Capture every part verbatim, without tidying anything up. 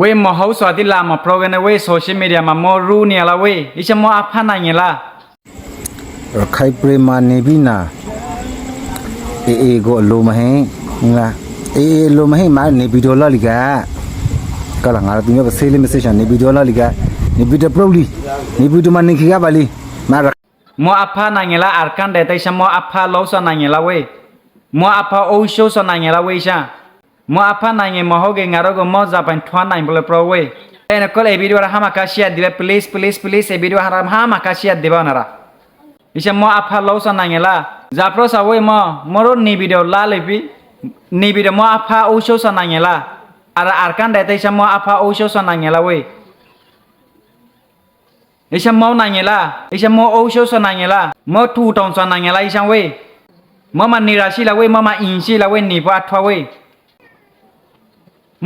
ဝဲမီၤဟူစီၤသံလၢမီၤဖျိက့ၤန့ၣ်ဝဲ social media မး မီၤရူန့ၢ်လၢဝဲ အံၤဆၢမီၤအဖးနာ်ငဲၤလၢ ရခိုင်ပြည်မှာနေပြီနာ် AA ကိုအလိုမဟဲ ငါ AA အလိုမဟဲမး နေပြည်တော်လီၤလံက ကလၢငါတို့သူမျိုးပစဲလီမ့ၢ်စဲရှောင် နေပြည်တော်လီၤလံက နေပြည်တော်ပြုတ်လံ နေပြည်တော်မှာနေခဲ့ရပါလံ မးရ မီၤအဖးနာ်ငဲၤလၢ အၣ်ကၣ်ဒဲးတၢ်အံၤဆၢ မီၤအဖးလီၤစီၤနာ်ငဲၤလၢဝဲ မီၤအဖးအိၣ်ဆိးစီၤနာ်ငဲၤလၢဝဲအံၤဆၢ မီၤအဖးနာ်ငဲၤမီၤဟူက့ၤ ငါတို့ကမီၤဇာပိုင်ထွန်းနိုင်ဖို့လၢပျီဝဲ အဲၣ်နကွဲလၢ video ဟါမးခါ share ဒံးဘၣ် please please please အဲ video ဟါမးခါ share ဒံးဘၣ်နၤရ အံၤဆၢမီၤအဖးလီၤစီၤနာ်ငဲၤလၢ ဇာပျီစီၤဝဲမီၤ မီၤရိ နေပြည်တော် လါလံဖံ နေပြည်တော် မီၤအဖးအိၣ်ဆိးစီၤနာ်ငဲၤလၢ အရၣ် အၣ်ကၣ်ဒဲးတၢ်အံၤဆၢ မီၤအဖးအိၣ်ဆိးစီၤနာ်ငဲၤလၢဝဲ အံၤဆၢမီၤနာ်ငဲၤလၢ အံၤဆၢမီၤအိၣ်ဆိးစီၤနာ်ငဲၤလၢ မီၤထူထောင်စီၤနာ်ငဲၤလၢအံၤဆၢဝဲ မီၤမၤန့ၢ်ရၤဆံးလၢဝဲ မီၤမၤအ့ၣ်ဆံးလၢဝဲ န့ၢ်ပှၤအထွဲဝဲ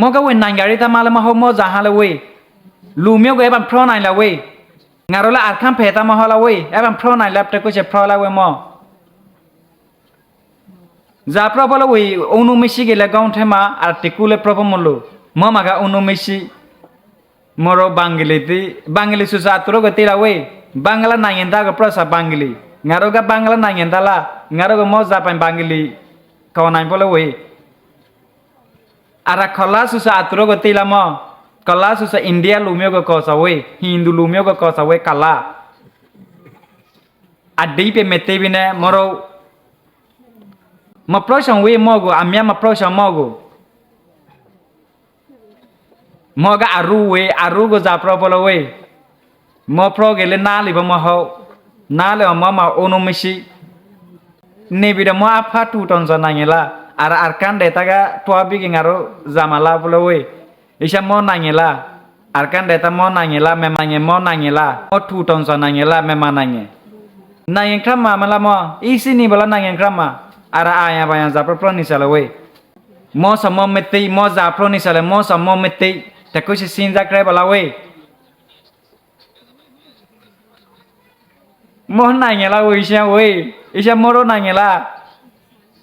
မီၤကဝဲၢ်နာ်က့ၤရ့တၢ်မးလၢမီၤဟူ မီၤဇာဟါလၢဝဲ လူမျိုးကို အဲၣ်ပှၤဖျိနာ်လၢဝဲ ငါတို့လၢ အၣ်ကၣ်ဖဲးတၢ်မီၤဟူလၢဝဲ အဲၣ်ပှၤဖျိနာ်လၢ ပတကုဆဲးဖျိလၢဝဲမီၤ ဇာပျီဖိလၢဝဲ အုံနူမ့ၢ်ဆံးက့ၤလၢ ကီၢ်ထဲမး အတကူလၢပျီဖိမုၢ်လိၤ မီၤမၤက အုံနူမ့ၢ်ဆံး မီၤရိ ဘင်္ဂလီသ့ ဘင်္ဂလီ ဆိုဆို အသူတို့ကို သိလၢဝဲ ဘင်္ဂလားနိုင်ငံသားကို ပြောဆို ဘင်္ဂလီ ငါတို့က ဘင်္ဂလားနိုင်ငံသားလၢ ငါတို့က မီၤဇာပိုင် ဘင်္ဂလီ ခေါ်နိုင်ဖို့လၢဝဲ အရၣ် ခီလါ ဆိုဆို အသူတို့ကို သိလၢမီၤ ခီလါ ဆိုဆို အိန္ဒိယလူမျိုးကို ခေါ်ဆိုဝဲ ဟိန္ဒူလူမျိုးကို ခေါ်ဆိုဝဲ ခီလါ အဓိပ္ပာယ်မ့ၢ်သ့ဘၣ်န့ၣ် မီၤရိ မီၤဖျိစီၤဝဲမီၤကို အမ့ၢ်မီၤဖျိစီၤမီၤကို မီၤကအရူဝဲ အရူက ဇာပျီဖိလၢဝဲ မီၤဖျိက့ၤလၢ နါလံၤဖိမီၤဟူ နါလံၤအီၤ မီၤမၤ အုံနူမ့ၢ်ဆံး နေပြည်တော် မီၤအဖးထူထောင်စီၤနာ်ငဲၤလၢ အရၣ် အၣ်ကၣ်ဒဲးတၢ်က ထွဲဘံက့ၤ ငါတို့ ဇာမၤလၢဖိလၢဝဲ အံၤဆၢမီၤနာ်ငဲၤလၢ အၣ်ကၣ်ဒဲးတၢ်မီၤနာ်ငဲၤလၢ မ့ၢ်မၤနာ်ငဲၤ မီၤနာ်ငဲၤလၢ မီၤထူထောင်စီၤနာ်ငဲၤလၢ မ့ၢ်မၤနာ်ငဲၤ နာ်ငဲၤခြိမး မ့ၢ်လၢမီၤ အံၤစံးန့ၣ် ဘၣ်လၢနာ်ငဲၤခြိမး အရၣ် အါယၤဘၣ်ယၤ ဇာပျီဖျိန့ၢ်စၢၤလၢဝဲ မီၤစီၤမီၤမ့ၢ်သ့ မီၤဇာဖျိန့ၢ်စၢၤလၢ မီၤစီၤမီၤမ့ၢ်သ့ တကုဆဲး စံးစၢ်ကြဲး ဘၣ်လၢဝဲ မီၤနာ်ငဲၤလၢဝဲ အံၤဆၢဝဲ အံၤဆၢမီၤရိနာ်ငဲၤလၢ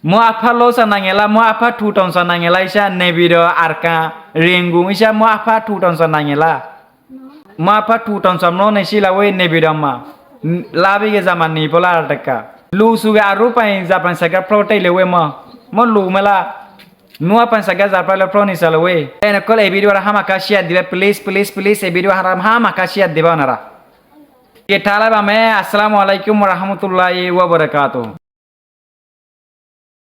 မီၤအဖးလီၤစီၤနာ်ငဲၤလၢ မီၤအဖးထူထောင်စီၤနာ်ငဲၤလၢ အံၤဆၢ နေပြည်တော် အၣ်ကၣ် ရေငုံ အံၤဆၢမီၤအဖးထူထောင်စီၤနာ်ငဲၤလၢ မီၤအဖးထူထောင်စီၤ မီၤန့ၢ်ဆံးလၢဝဲ နေပြည်တော် မး လၢဘံက့ၤ ဇာမၤန့ၢ်ဖိလၢတကး လူၤစူၤက့ၤအရူပၢ်အံၤ ဇာပၢ်စဲးကဲး ဖျိတ့ၢ်လၢဝဲမီၤ မီၤလူၤမ့ၢ်လၢ နွံပၢ်စဲးကဲး ဇာပျီလၢဖျိန့ၢ်စၢၤလၢဝဲ အဲၣ်နကွဲလၢ video ဟါမးခါ share ဒံးဘၣ် please please please အဲ video ဟါမးခါ share ဒံးဘၣ်နၤရ က့ၤထါလၢၤဘၣ်မ့ၢ် السلام عليكم ورحمة الله وبركاته